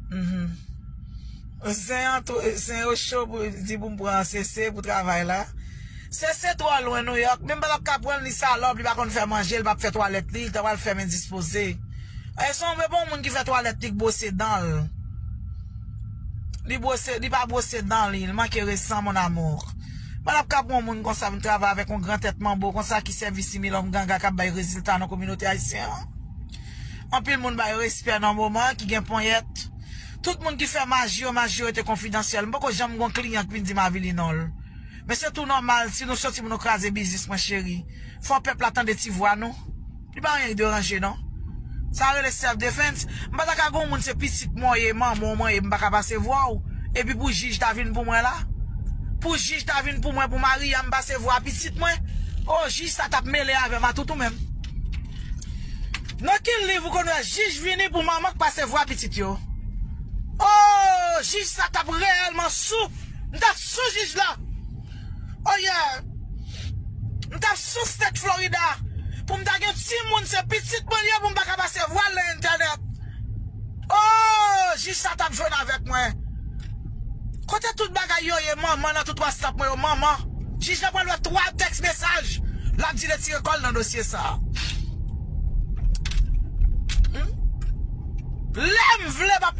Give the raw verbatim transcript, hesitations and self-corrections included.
Mhm. Zen an tou, zen yo cho pou di pou m pran Sese pou travay la. Sese twò lwen Nouyòk, menm pa l ap ka pran l, li salòp, li pa konn fè manje, li p ap fè twalèt li, li ta pral fèmen dispoze. E se yon bon moun ki fè twalèt li k bwose dan l. Li bwose, li pa bwose dan li, li manke resan, mon amour. Pa l ap ka pran yon moun konsa vin travay avèk yon gran tèt manbo konsa ki sèvi similòm ganga k ap bay rezilta nan kominote ayisyen an. Anpil moun bay respè nan moman ki gen ponyèt. Tout moun ki fè maji yo, maji yo rete konfidansyèl. M poko janm gon kliyan ki vin di m avili non l. Men se tou nòmal, si nou soti pou nou kraze biznis mwen cheri. Fò pèp la tande ti vwa nou. Li pa anyen ki deranje non. Sa rele self defense. M pa ta ka gon moun se pitit mwen ye, manman mwen ye, m pa ka pase vwa w. Epi pou jij ta vin pou mwen la. Pou jij ta vin pou mwen, pou Maria, m pase vwa pitit mwen. O, jij sa t ap mele avè m a tout ou menm. Nan ki liv ou konn wè jij vini pou manman k pase vwa pitit yo? O, jij sa t ap reyèlman sou. M t ap sou jij la. Oh yeah. M t ap sou state Florida. Pou m ta gen timoun se pitit mwen li ye pou m pa ka pase vwa l nan entènèt. Oh, jij sa t ap jwenn avèk mwen. Kote tout bagay yo ye, manman nan tout WhatsApp mwen yo, manman? Jij la pral wè twa tèks mesaj. L ap di retire kò l nan dosye sa. Hmm? Lè m vle, m ap